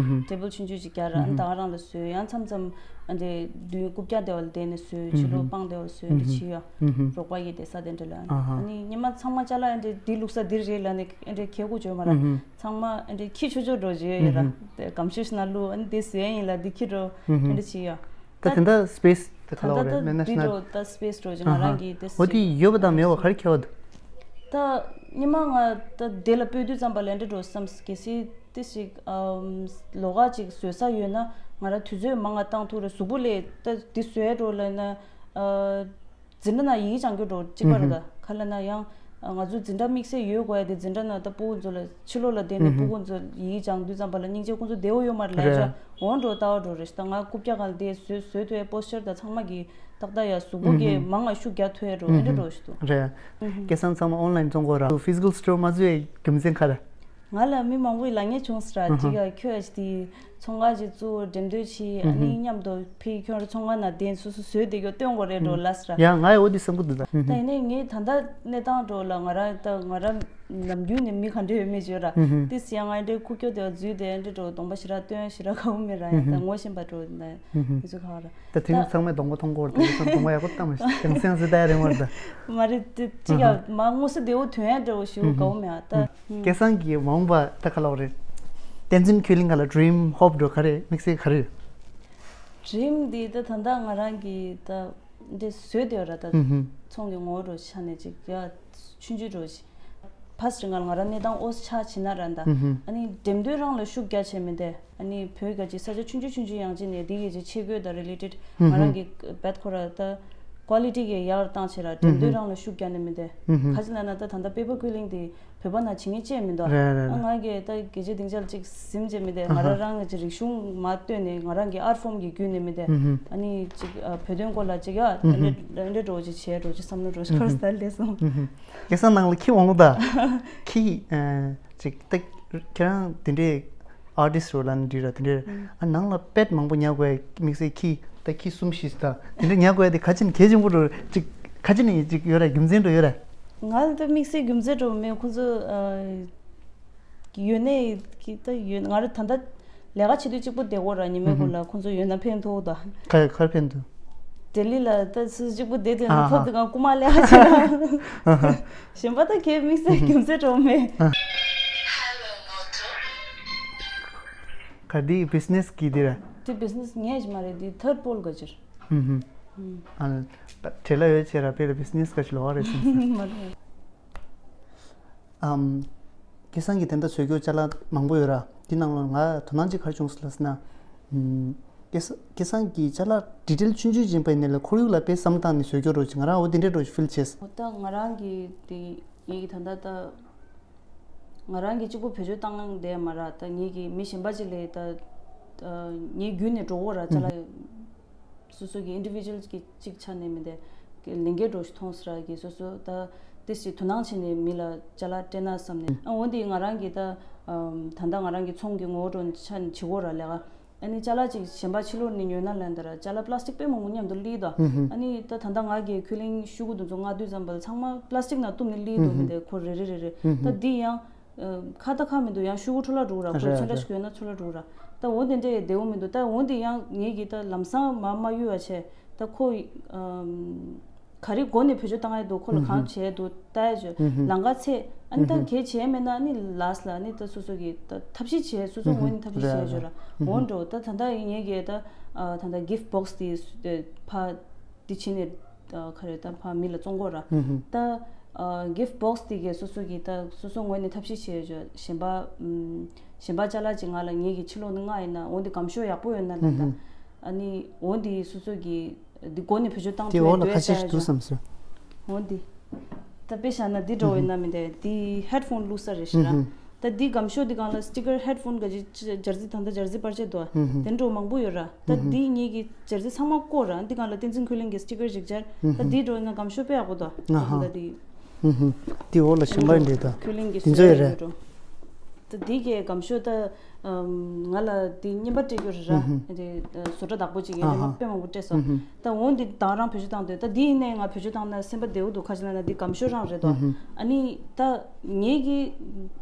ཊེ་བལ་ཆུང་ཆུང་ཅིག་རྒྱག་ར། ཨ་ནི་ད་ག་རང་ལ་བཟོས། ཡང་མཚམས་མཚམས་ཨ་འདྲ་དུས་རྐུབ་བཀྱག་དེ་བ་ལ་བསྡད་ནས་བཟོས། ཕྱི་ལོགས་སྤང་དེ་བ་ལ་བཟོས། འདི་བྱས་ཡོད། རོགས་པ་ཡི་དེ་ས་དེ་འདྲ་ལ། ཨ་ནི་སྔོན་མ་ཚང་མ་ཅ་ལག་ཨ་འདྲ་འདི་བླུགས་ས་འདིར་རེད་ལབ་ནས་ཨ་འདྲ་ཁྱེར་དགོས་བྱོས་མ་ར། ཚང་མ་ཨ་འདྲ་ཁྱི་ཆོ་ཆོ་འགྲོ་བྱོས་ཡོད་ར། དེ་སྒམ་ཤུགས་ཤིག་ན་བླུགས། ཨ་ནི་དེ་བཟོས་ཡིན་ལ་འདི་ཁྱི་འགྲོ་ཨ་འདྲ་བྱས་ཡོད། ད་དེ་འདྲ་སི་པེ་སི་ ད་ག་ལ་བ་རེད། མེད་ན་ཤི་ན། འདི་འགྲོ་ད་སི་པེ་སི་འགྲོ་ཅིག་ང་རང་གི་དེ་འོ་དེ་ཡོད་པ་དང་མེད་པ་ག་རེ་ཁྱད་པར་འདུག་ད་སྔོན་མ་ང་ད་དེ་ལ་སྤོས་དུས་ཙམ་པ་ལ་འདྲ་འགྲོ་བསམ། གལ་སྲིད་དེ་ཞིག་ཨམ་ལོགས་ཀ་ཅིག་བཟོས་ས་ཡོད་ན་ང་རང་དུས་ཚོད་མང་ང་བཏང་ཐུབ་རེད། གཟུགས་པོ་ལས་ད་འདི་བཟོས་འགྲོ་ལབ་ན་ཨ་འཛིན་གྲྭ་ནང་ཡི་གེ་སྦྱང་རྒྱུ་འགྲོ་གཅིག་པ་རེད། ད་ག་ལ་ན་ཡང་ང་ཚོ་འཛིན་གྲྭ་དམིགས་བསལ་ཡོད་དགོས་ཡ་དེ་འཛིན་གྲྭ་ནང་ད་སྤུ་གུ་ཚོ་ལ་ཕྱི་ལོགས་ལ་བསྡད་ནས་སྤུ་གུ་ཚོ་ཡི་གེ་སྦྱང་དུས་ཙམ་པ་ལ་སྙིང་རྗེ། ཁོང་ཚོ་བདེ་བོ་ཡོད་མ་རེད་ལབ་ཡ་འོང་འགྲོ་ལྟ་བ་འགྲོ་རེད། ད་ང་རྐུབ་བཀྱག་སྒང་ལ་བསྡད་བཟོས་བཟོས་ཐུབ་ཡ་པོ་སི་ཅར་དང་ཚང་མ་གི་ཏག་ཏག་ཡ་གཟུགས་པོ་གི་མང་ང་ཤུགས་རྒྱག་ཐུབ་ཡ་འགྲོ་ཨེ་འདྲ་འགྲོ་ཞིག་འདུག་རེད། སྐལ་བཟང་ཚང་མ་ཨོན་ལན་བཙོང་གོ་ར། ཕི་ཟི་ཀལ་སི་ཊོར་མ་བཟོས་ཡ་རྒྱུ་མཚན་ག་རེ། ང་ལ་མི་མང་པོ་ཡིས་ལབ་མཁན་བྱུང་སོང་ར། ཅིག་ཡ་ཁྱོད་ཡ་ཅིག་དེ་ཚོང་ཁང་ཅིག་བཙུགས་འགྲེམས་སྟོན་བྱས། ཨ་ནི་མཉམ་དུ་ཕི་ཁྱོད་ར་ཚོང་ཁང་ནང་བསྡད་སོ་སོ་བཟོས་བསྡད་རྒྱུ་སྟོན་དགོས་རེད་འགྲོ་ལབ་སོང་ར། ཡ་ང་ཡ་འོ་དེ་བསམ་གི་འདུག་ད་ད་ཡིན་ནའི་ངས་ད་ལྟ་གནས་སྟངས་འགྲོ་ལ་ང་རང་ད་ང་རང་ནམ་རྒྱུན་ནས་མི་ག་འདྲ་ཡོད་མེད་བརྗོད་ར། ཏི་སི་ཡང་ང་འདྲའི་ཁུག་ཀྱོག་དེ་བ་འཛུལ་དེ་འདྲ་འགྲོ་གདོང་པ་ཞེ་དྲག་སྟོན་ཞེ་དྲག་དགའ་བོ་མེད་ར། ཡང་ད་ངོ་ཤེས་པ་འགྲོ་ན་མི་ཚོ་ག་བ་ར། ད་དེ་ད་ནི་ཚང་མས་གདོང་པ་མཐོང་གོ་ར། དེང་སང་གདོང་པ་ཡག་པོ་བཏང་མ་ཤེས། དེང་སང་སི་ད་རེད་མ་རེད་ད། མ་རེད་དེ་གཅིག་ཡང་མ་དངོས་སུ་བདེ་བོ་ཐོན་ཡ་འདྲ་བོ་ཞིག་དགའ་བོ་མེད་ཨ་ད། སྐལ་བཟང་གི་མ་འོངས་པ་ད་ག་ལབ་རེད། བསྟན་འཛིན་ཁྱོད་གླིང་ག་ལ་ཌི་རིམ་ཧོབ་འགྲོ་ག་རེ་དམིགས་བསལ་ག་རེ་ཡོད། ཌི་རིམ་འདི་ད་ད་ལྟ་ང་རང་གི་ད་འདི་བཟོས་བསྡད་ཡོད་ར། ད་ཚོང་གི་ངོ་བོ་འདྲ་ཆ་ནས་ཅིག་ཡ་ཆུང་ཆུང་འདྲ་ཞིག་ཕ་སི་རི་ང་ང་རང་གནས་སྟངས་ཨོ་སི་ཆ་ཕྱིན་ན་ར་ད། ཨ་ནི་འགྲེམས་སྟོན་རང་ལ་ཤུགས་རྒྱ་ཆེ་མི་འདས། ཨ་ནི་བོད་ག་ཅིག་ས་ཆ་ཆུང་ཆུང་ཆུང་ཆུང་ཡང་ཅིག་ནས་འདི་གི་ཅིག་ཆས་གོས་དང་རི་ལེ་ཊེཌ་ང་རང་གི་བད་ཁོ་ར་ད་ཀོ་ལི་ཊི་གི་ཡར་བཏང་བྱས་ར། འགྲེམས་སྟོན་རང་ལ་ཤུགས་རྒྱ་ནས་མི་འདས། ག་ཅི་ལབ་ན་ད་ད་ལྟ་པེ་པར་ཀུ་ལིང་དེ་བོད་པ་ནང་བྱེད་མཁན་ཅིག་མི་འདུག་རེད་རེད་ཨ་རེད། ང་གིས་ད་དགེ་ཆེ་སྡིངས་ཆ་ལ་ཅིག་ཟིན་བྱས་མི་འདས། ང་རང་རང་གི་ཅིག་རིག་གཞུང་མ་བཏོན་ནས་ང་རང་གི་ཨར་ཊི་ཕོམ་གི་བརྒྱུད་ནས་མི་འདས། ཨ་ནི་ཅིག་བོད་དོན་སྐོར་ལ་ཅིག་ཡ་འདྲ་འདྲ་འགྲོ་ཅིག་བྱས་འགྲོ་ཅིག་བསམ་བློ་འགྲོ་ཅིག་ཁོ་ར་སི་ལས་སོང་། སྐལ་བཟང་ནང་ལ་ཁྱི་འོང་ད། ཁྱི་ཨ་ཅིག་ད་ཁྱེད་རང་དེ་འདྲའི་ཨར་ཊིསི་ཊི་རོ་ལ་འདྲི་ར། དེ་འདྲའི་ཨ་ནང་ལ་པེཊ་མང་པོ་ཉར་དགོས་དམིགས་བསལ་ཁྱི་ད་ཁྱི་གསུམ་བཞི་ད་དེ་འདྲ་ཉར་དགོས་དེ་ག་ཅི་ནས་གལ་ཆེན་པོ་འགྲོ་ཅིག་ག་ཅི་ནས་ཅིག་ཡོད་ར། རྒྱུ་མཚན་འགྲོ་ཡོད་ར། ང་ལ་ད་དམིགས་བསལ་རྒྱུ་མཚན་འགྲོ་མེད། ཁོང་ཚོ་ཨ་ཡོད་ནའི་ད་ཡོད་ང་ར་ད་ལྟ། ལས་ཀ་བྱེད་དུས་གཅིག་པུ་བསྡད་ཡོད་ར། ཉི་མའི་གུང་ལ་ཁོང་ཚོ་ཡོད་ན་ཕན་ཐོགས་ད། ག་ག་རེ་ཕན་ཐོགས། ལྡི་ལི་ལ་ད་སུ་གཅིག་པུ་བསྡད་དུས་ན་ཨ་ཕབ་དུས་གང་རྐུ་མ་ལས་ཀ་བྱེད་ན། གཞན་པ་ད་ཁའི་དམིགས་བསལ་རྒྱུ་མཚན་འགྲོ་མེད། ག་འདི་བི་ཛི་ནེ་སི་གི་འདི་ར། དེ་བི་ཛི་ནེ་སི་ངས་ཞིག་མ་རེད། དེ་ཐར་པོལ་ག་ཅིར། ཨ་བྲེལ་ལ་ཡོད་ཆེ་ར། དཔེ་ལ་བི་ཛི་ནེ་སི་ག་ཅིག་ལོགས་རེད་སེམས་སེ། མ་རེད། ཨམ། སྐལ་བཟང་གིས་དེ་འདྲ་བཟོ་རྒྱུ་ཅ་ལག་མང་པོ་ཡོད་ར། དེ་ནང་ལོ་ང་དོ་སྣང་ཅིག་ག་རེ་བྱུང་སོང་ལབ་ཟེར་ན། ཨམ། སྐལ་བཟང་སྐལ་བཟང་གིས་ཅ་ལག་ཌི་ཊེལ་ཆུང་ཆུང་ཅིག་ཡིན་པ་ཡིན་ནའི་ལ་ཁོར་ཡུག་ལ་དཔེ་བསམ་བློ་བཏང་ནས་བཟོ་རྒྱུ་རོ་ཅིག་ང་རང་འོ་དེ་འདྲའི་རོ་ཞིག་ཕིལ་བྱས། འོ་ད་ང་རང་གི་དེ་ངེད་ཀྱི་ད་ལྟ་ད་ང་རང་གི་གཅིག་པུ་བེད་སྤྱོད་བཏང་བསྡད་མ་ར། ད་ངེད་ཀྱི་མི་གཞན་པ་ཅིག་ལས་ད་ངའི་བརྒྱུད་ནས་འགྲོ་གོ་ར་ཅ་ལག་སོ་སོ་གི་ཨིན་ཌི་བི་ཇུ་ཨལ་གི་གཅིག་ཆ་ནས་མི་འདི་ལས་འགན་འགྲོ་ཞིག་མཐོང་སྲིད་ར་གི་སོ་སོ་ད་དེ་སྲིད་དོ་སྣང་བྱས་ནས་མི་ལ་ཅ་ལག་སྤྲད་ན་བསམ་ནས། ཨ་འོ་འདི་ང་རང་གི་ད་ད་ལྟ་ང་རང་གི་ཚོང་གི་ངོ་བོ་འདྲ་ཆ་ནས་བྱེད་དགོས་ར་ལས་ཀ། ཨ་ནི་ཅ་ལག་ཅིག་གཞན་པ་ཕྱི་ལོགས་ནས་ཉོས་ན་ལན་ད་ར་ཅ་ལག་པ་ལ་སི་ཊིག་དཔེ་མང་པོ་མཉམ་དུ་སླེབས་དོ། ཨ་ནི་ད་ད་ལྟ་ང་གི་ཁུ་ལིང་ཤུ་གུ་དེ་ཚོ་མངགས་དུས་ཙམ་པ་ཚང་མ་པ་ལ་སི་ཊིག་ནང་བཏུམས་ནས་སླེབས་དོ་མི་འདི་ཁོ་རེ་རེ་རེ་རེ་ད་འདི་ཡང་། ཁ་ད་ཁ་མི་འདུག་ཡང་ཤུ་གུ་འཕྲོ་བརླག་འགྲོ་ར། ཁོས་རེད་ཚོན་ཁྲ་རེད། ཞིག་ཡོད་ན་ཚོན་ཁྲ་འགྲོ་ར། ད་འོ་དེ་འདྲས་བདེ་བོ་མི་འདུག་ད་འོ་དེ་ཡང་ངེད་ཀྱིས་ད་ལམ་སང་མ་མ་གཡུག་བ་བྱས་ད་ཁོ་ཨམ། ག་རེ་སྒོ་ནས་བེད་སྤྱོད་བཏང་ཡ་འདུག་ཁོ་ལ་གང་བྱས་འདུག་ལྟ་ཡ་བྱོས། ལམ་ཁ་ཚད་ཨ་ནི་ད་གལ་བྱས་མེད་ན་ཨ་ནི་ལགས་ལ་ཨ་ནི་ད་སོ་སོ་གི་ད་ཐབས་ཤེས་བྱས། སོ་སོ་ངོས་ནས་ཐབས་ཤེས་བྱས་བྱོས་ར། འོ་འགྲོ་ད་ད་ད་ངེད་ཀྱིས་ད་ད་ད་གིཕ་ཊི་བོག་སི་དེ་ཕ། དེ་ཕྱིན་ནས་ཨ་ག་རེ་ད་ཕ་མི་ལ་བཙོང་དགོས་ར། ད་ཨ་གིཕ་ཊི་བོག་སི་དེ་གས་སོ་སོ་གི་ད་སོ་སོ་ངོས་ནས་ཐབས་ཤེས་བྱས་ཡོད། གཞན་པ་ཨམ་གཞན་པ་ཅ་ལག་ཅིག་ང་ལ་ངེད་ཀྱི་ཕྱི་ལོགས་ནས་མངགས་ཡིན་ན་འོ་འདི་སྒམ་ཤོག་ཡག་པོ་ཡོད་ན་ལ་ད། ཨ་ནི་འོ་འདི་སོ་སོ་གི་འདི་སྒོ་ནས་བེད་སྤྱོད་བཏང་དེ་ཐུབ་འོག་ལ་ཡ་ཁ་ཤས་ཤིག་འདུག་བསམ་སོང་། འོ་འདི། ད་དཔེ་བཞག་ན་འདི་འགྲོ་བས་ན་མི་འདས་འདི་ཧེཌ་ཕོན་བླུགས་ས་རེད་ཤི་ར། ད་འདི་སྒམ་ཤོག་འདི་སྒང་ལ་སི་ཊི་ཀར་ཧེཌ་ཕོན་ག་ཅིག་སྦྱར་རྩི་ད་ལྟ་སྦྱར་རྩི་པར་ཆས་འདུག་ཨ། དེ་འགྲོ་མང་པོ་ཡོད་ར། ད་འདི་ངེད་ཀྱི་སྦྱར་རྩི་ཚང་མ་བཀོག་ར། འདི་སྒང་ལ་བསྟན་འཛིན་ཁུ་ལིང་གི་སི་ཊི་ཀར་ཞིག་སྦྱར། ད་འདི་འགྲོ་ན་སྒམ་ཤོག་དཔེ་ཡག་པོ་འདུག་ད་ད་འདི། འདི་འོག་ལ་གཞན་པ་འདྲེ་ད་ཁུ་ལིང་གི་འདི་ཚོ་ཡོད་རེད། ད་འདི་གའི་སྒམ་ཤོག་ད་ང་ལ་འདི་རྔན་པ་སྤྲད་རྒྱུ་རེད་ར། དེ་བཟོ་གྲྭ་བདག་པོ་ཅིག་ཡོད་རེད། དཔེ་མང་པོ་སྤྲད་སོང་། ད་འོ་འདི་དང་རང་བེད་སྤྱོད་བཏང་འདོད། ད་འདི་ཡིན་ནའི་ང་བེད་སྤྱོད་བཏང་ན་སེམས་པ་བདེ་བོ་འདུག་ག་ཅི་ལབ་ན་འདི་སྒམ་ཤོག་རང་རེད་དོ། ཨ་ནི་ད་ངེད་ཀྱིས་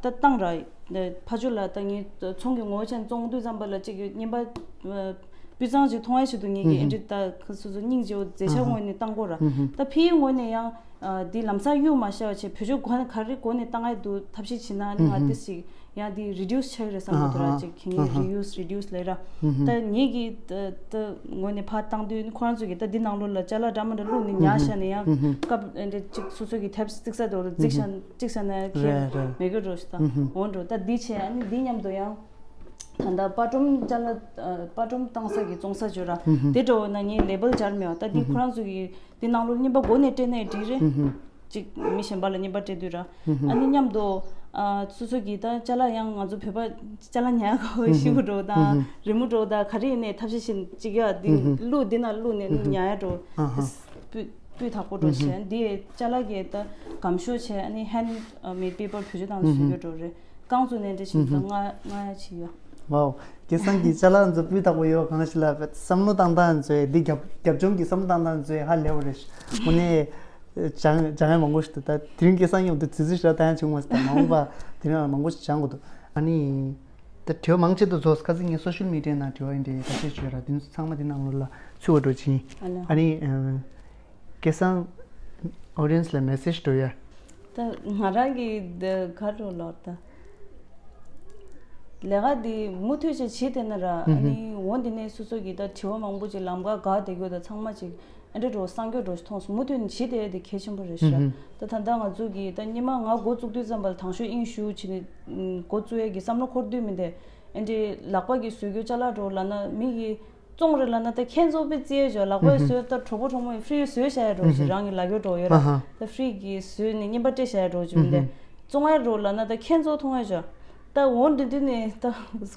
ད་བཏང་ར། ཕ་ཇོ་ལ་ད་ངའི་ཚོང་གི་ངོ་བོ་ཅན་བཙོང་དུས་ཙམ་པ་ལ་གཅིག་གི་རྔན་པ་སྤུས་གཙང་ཅིག་མཐོང་ཡ་ཆེད་དུ་ངེད་ཀྱི་ཨེ་འདྲི་ད་ཁ་སོ་སོ་སྙིང་རྗེ་བོ་མཛེས་ཆ་ངོས་ནས་བཏང་དགོས་ར། ད་ཕིའི་ངོས་ནས་ཡང་འདི་ལམ་སང་གཡུག་མ་ཤ་བ་བྱས་བེད་སྤྱོད་གོ་ན་ག་རེ་གོ་ནས་བཏང་ཡ་འདུག་ཐབས་ཤེས་བྱེད་ན་ནི་ང་ཏི་ཞིག་ ཡང་འདི་རི་ཌིའུ་སི་ཆགས་ཀྱི་རེད་བསམ་གྱི་འདུག་ར། ཨ་ཧ། ཅིག་གིན་ཨ་ཧ། རི་ཡུ་སི་རི་ཌིའུ་སི་ལབ་ར། ཧུམ་ཧུམ། ད་ངེད་ཀྱིས་ད་ད་ངོས་ནས་ཕར་བཏང་དུས་ཁོ་རང་ཚོ་གིས་ད་འདི་ནང་ལོགས་ལ་ཅ་ལག་འདྲ་མི་འདྲ་བླུགས་ནས་ཉར་བཞག་ནས་ཡང་། ཧུམ་ཧུམ། སྐབས་འདི་ཅིག་སོ་སོ་གི་ཐེབས་རྩིག་ས་དེ་བར་རྩིག་ཤ་ཧུམ་ཧུམ། རྩིག་ས་ན་ཁྱེར། རེད་རེད། མེད་གི་འགྲོ་ཞིག་ད། ཧུམ་ཧུམ། འོང་འགྲོ། ད་འདི་བྱས། ཨ་ནི་འདི་མཉམ་དུ་ཡང་ད་ལྟ་པར་སྒྲོམ་ཅ་ལག་ཨ་པར་སྒྲོམ་བཏང་ས་གི་བཙོང་ས་བརྗོད་ར། ཧུམ་ཧུམ། དེ་འདྲ་བོ་ན་ངས་ལེ་བལ་སྦྱར་མེད་པ། ད་འདི་ཧུམ་ཧུམ། ཁོ་རང་ཚོ་གི་འདི་ནང་ལོགས་རྙིང་པ་སྒོ་ནས་སྤྲད་ནའི་འགྲིག་རེད། ཧུམ་ཧུམ། ཅིག་མི་གཞན་པ་ལ་རྙིང་པ་སྤྲད་དུས་ར། ཧུམ་ཧུམ། ཨ་ནི་མཉམ་དུ་ཨ་སོ་སོ་གི་ད་ཅ་ལག་ཡང་ང་ཚོ་བོད་པ་ཅ་ལག་ཉར་དགའ་བོ་ཧུམ་ཧུམ། ཤི་བོ་འགྲོ་དང་། ཧུམ་ཧུམ། རི་མོ་འགྲོ་དང་། ག་རེ་ཡིན་ནའི་ཐབས་ཤེས་བྱེད་ཅིག་ཡ་འདི་ཧུམ་ཧུམ། བླུགས་འདི་ན་བླུགས་ནས་ཨ་ནི་ཧུམ་ཧུམ། ཉར་ཡ་འགྲོ། ཨ་ཧ། སྤུས་སྤུས་དག་པོ་འགྲོ་བྱས། ཧུམ་ཧུམ། འདི་ཅ་ལག་གི་ད་སྒམ་ཤོག་བྱས། ཨ་ནི་ཧན་མེད་པེ་པར་བེད་སྤྱོད་བཏང་ནས་བཟོ་རྒྱུ་འགྲོ་རེད། རྐང་བཙུགས་ནས་འདྲ་ཞིག་ད་ང་ང་ཡ་བྱེད་ཡོད། ཝའོ། སྐལ་བཟང་གི་ཅ་ལག་ཚོ་སྤུས་དག་པོ་ཡོད། གང་ཞིག་ལ་བསམ་བློ་བཏང་སྟངས་ཚོས། འདི་རྒྱབ་རྒྱབ་ལྗོངས་ཀྱི་བསམ་བློ་བཏང་སྟངས་ཚོས་ཧ་ལས་པ་རེད། དངོས་གནས་སྦྱང་སྦྱང་ཡ་མང་པོ་ཞིག་འདུག་ད་དེ་རིང་སྐལ་བཟང་མཉམ་དུ་དུས་ཚོད་ཞེ་དྲག་བཏང་ཡ་བྱུང་མ་སོང་། ད་མ་འོངས་པ་དེ་རིང་ལ་མང་པོ་ཞིག་སྦྱང་དགོས་འདུག་ཨ་ནི་ད་དྲི་བ་མང་ཆེ་འདུག་ཚོགས། ཁ་སང་ངས་སོ་ཤལ་མི་ཌི་ཡའི་ནང་དྲི་བ་ཡིན་འདྲ་ད་ཆེད་བརྗོད་ར། དེ་ཚོ་ཚང་མ་དེ་ནང་ལོགས་ལ་ཚུད་པ་འགྲོ་ཕྱིན། ཨ་ལ། ཨ་ནི་ཨ། སྐལ་བཟང་། ཨོ་ཌི་ཡན་སི་ལ་མེ་སེ་ཇི་འགྲོ་ཡ། ད་ང་རང་གི་ད་ག་རེ་ལབ་ད། ལས་ཀ་འདི་མུ་མཐུད་བྱས་བྱེད་བསྡད་ན་ར། ཨ་ཧུམ་ཧུམ། ནི་འོ་འདི་ནས་སོ་སོ་གི་ད་དྲི་བ་མང་པོ་ཅིག་ལམ་ཁ་བཀག་བསྡད་རྒྱུ་ད་ཚང་མ་ཅིག་ཨེ་འདྲ་འགྲོ་སང་སྐྱོ་འགྲོ་ཞིག་མཐོང་སོང་། མུ་མཐུད་ནས་བྱེད་བསྡད་དེ་གལ་ཆེན་པོ་རེད་ཤག་ཨ་ཧུམ་ཧུམ། ད་ད་ལྟ་ང་ཚོ་གི་ད་སྔོན་མ་ང་འགོ་བཙུགས་དུས་ཙམ་པ་ལ་དང་ཤོས་དབྱིངས་ཞུགས་བྱས་ནས་འགོ་བཙུགས་ཡས་ཀྱི་བསམ་བློ་འཁོར་དུས་མི་འདི་ཨེ་འདྲ་ལག་པ་གིས་བཟོ་རྒྱུ་ཅ་ལག་འགྲོ་ལབ་ན་མི་གི་བཙོང་རེད་ལབ་ན་ད་ཁྱེད་ཚོ་དཔེ་རྩིས་ཡས་ཅོ། ལག་པས་ཨུ་ཧུ། བཟོས་ད་གྲོགས་པོ་གྲོགས་མོ་ཡིས་ཧྥི་རི་བཟོས་བཞག་ཡས་འགྲོ་ཞིག་ཨུ་ཧུ། རང་གི་ལག་འགྱོ་འགྲོ་ཡོད་ར། ཨ་ཧ། ད་ཧྥི་རི་གིས་བཟོས་ནས་རྔན་པ་སྤྲད་བཞག་ཡས་འགྲོ་ཅིག་ཨུ་ཧུ། འདི་བཙོང་ཡས་འགྲོ་ལབ་ན་ད་ཁྱེད་ཚོ་མཐོང་ཡས་ཅོ། ད་འོ་འདི་འདི་ནས་ད་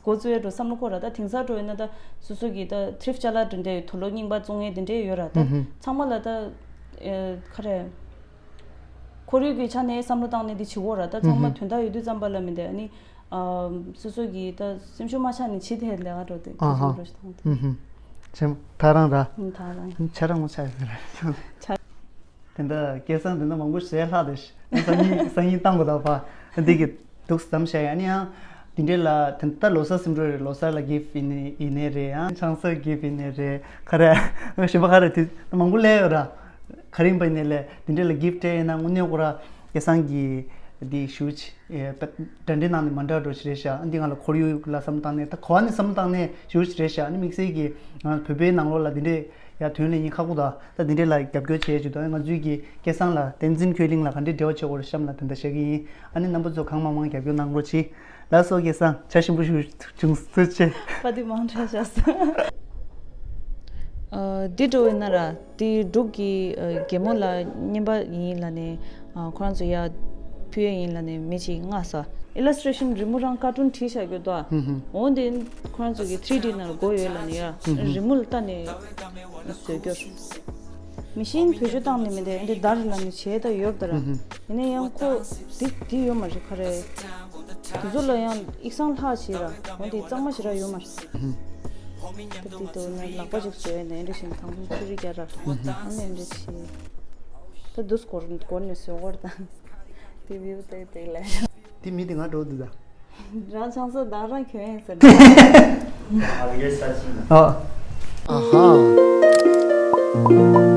འགོ་བཙུགས་ཡས་འགྲོ་བསམ་བློ་འཁོར་ར། ད་དེང་སང་འགྲོ་ཡིན་ན་ད་སོ་སོ་གི་ད་ཐྲིཕ་ཅ་ལག་འདི་འདྲས་ཡོད། དུག་ལོག་རྙིང་པ་བཙོང་ཡས་འདི་འདྲས་ཡོད་ར། ད་ཨུ་ཧུ། ཚང་མ་ལ་ད་ཨེ་ག་རེ་ཁོར་ཡུག་གི་ཆ་ནས་བསམ་བློ་བཏང་ནས་འདི་བྱེད་དགོས་ར། ད་ཚང་མ་ཨུ་ཧུ། དོན་དག་ཡོད་དུས་ཙམ་པ་ལ་མི་འདི་ཨ་ནི། ཨ། སོ་སོ་གི་ད་སེམས་ཤུགས་མ་ཆག་ནས་བྱེད་དེ་ལས་ཀ་འགྲོ་དེ་ཨ་ཧ། ཁྱེད་ཚོ་འགྲོ་ཞིག་ཐང་དེ། ཧུམ་ཧུམ། ཆེ་མོ་ཐག་རང་ར། ཧུམ་ཐག་རང་། ཆ་རང་མོ་ཆ་ཡོད་ར། ཆ། དེ་འདྲ་སྐལ་བཟང་དེ་འདྲ་མང་པོ་ཞིག་ལྷག་དེ་སང་ཉིན་སང་ཉིན་བཏང་དགོས་ད་ཕ། འདི་གི་འདུག་བསམ་བྱས་ཡ་ནི་ཡང་། དེ་འདྲས་ལ་དེ་ད་ལོ་གསར་ཟིན་འགྲོ་རེད། ལོ་གསར་ལ་གིཕ་ཡིན་ནི་ཡིན་ནི་རེད། ཡང་ཆང་ས་གིཕ་ཡིན་ནི་རེད། ག་རེ་གཞན་པ་ག་རེ་དེ་མང་པོ་སླེབས་ཡོད་ར། ག་རེ་ཡིན་པ་ཡིན་ནའི་ལས་དེ་འདྲས་ལ་གིཕ་སྤྲད་ཡིན་ན་དངོས་གནས་ཁོ་ར་སྐལ་བཟང་གི་དེ་ཞུ་ཅི། ཨེ། ད་འདྲ་འདྲའི་ནང་ནས་མ་འདྲ་འགྲོ་ཞིག་རེད་ཤག་འདི་ང་ལ་ཁོར་ཡུག་ལ་བསམ་བཏང་ནས་ད་གོ་བ་ནས་བསམ་བཏང་ནས་ཞུ་ཞིག་རེད་ཤག་ཨ་ནི་དམིགས་བསལ་གྱི་ང་བོད་པའི་ནང་ལོགས་ལ་འདི་འདྲའི་ཡ་དོན་ལས་ཉིན་ཁག་པོ་དང་ད་འདི་འདྲའི་ལ་རྒྱབ་སྐྱོར་བྱེད་ཅིག་དང་ང་ཚོའི་གི་སྐལ་བཟང་ལ་བསྟན་འཛིན་ཁྱོད་གླིང་ལ་ག་འདྲའི་འབྲེལ་བ་བྱེད་དགོས་རེད་བཤམས་ལ་དེ་འདྲ་བཤད་ཀྱི་ཡིན། ཨ་ནི་རྣམ་པ་ཚོ་གང་མང་མང་རྒྱབ་སྐྱོར་གནང་རོགས་གྱིས། ལགས་སོ་སྐལ་བཟང་ཆ་ཞིམ་པོ་ཞིག་བྱུང་ཐུགས་རྗེ་ཆེ། པ་དེ་མང་དྲགས་ཤག་སོ། ཨ། འདི་འགྲོ་བའི་ན་ར། དེ་འབྲུག་གི་ཨ་རྒན་མོ་ལ་རྔན་པ་ཡིན་ལབ་ནས། ཨ། ཁོ་རང་ཚོ་ཡ་ཕུལ་ཡས་ཡིན་ལབ་ནས་མི་གཅིག་མངགས་སོང་། ཨི་ལ་སི་ཊི་རེ་ཤན་རི་མོ་རང་ཀར་ཊུན་བྲིས་བཞག་རྒྱུ་དོ། ཧུམ་ཧུམ། འོ་དེ་ཁོ་རང་ཚོ་གི་ཐི་རི་ཌི་ནང་དགོས་ཡོད་ལབ་ནས་ཡ། ཧུམ་ཧུམ། རི་མོ་ལ་བལྟས་ནས་བཟོས་རྒྱུ། མི་ཤིན་བེད་སྤྱོད་བཏང་ནས་མི་འདི་འདི་དར་ལབ་ནས་བྱས་ད་ཡོད་ད་ར། ཧུམ་ཧུམ། ཡིན་ན་ཡང་ཁོ་འདི་འདི་ཡོད་མ་རེད་ག་རེ། དེ་ཚོ་ལ་ཡང་ཡིག་ཚང་ལྷག་བྱས་ར། འོ་འདི་གཙང་མ་ཞེ་དྲག་ཡོད་མ་རེད། ཧུམ། ད་འདི་དོ་ནས་ལག་པ་ཅིག་བཟོས་ནས་འདི་བཞིན་དང་པོ་ཆུ་རི་རྒྱ་ར། ཧུམ་ཧུམ། ཨ་ནི་འདི་བྱས། ད་འདུས་སྐོར་སྐོར་ནས་བཟོས་སྐོར་དང་། དེ་བིའུ་ཏེ་ཏེ་ལ། དེ་མི་དེ་ང་འགྲོ་འདུག་ད། རང་ཆང་ས་དང་རང་གྱོན་ཡིན་ཟེར། ཨ་ཧ།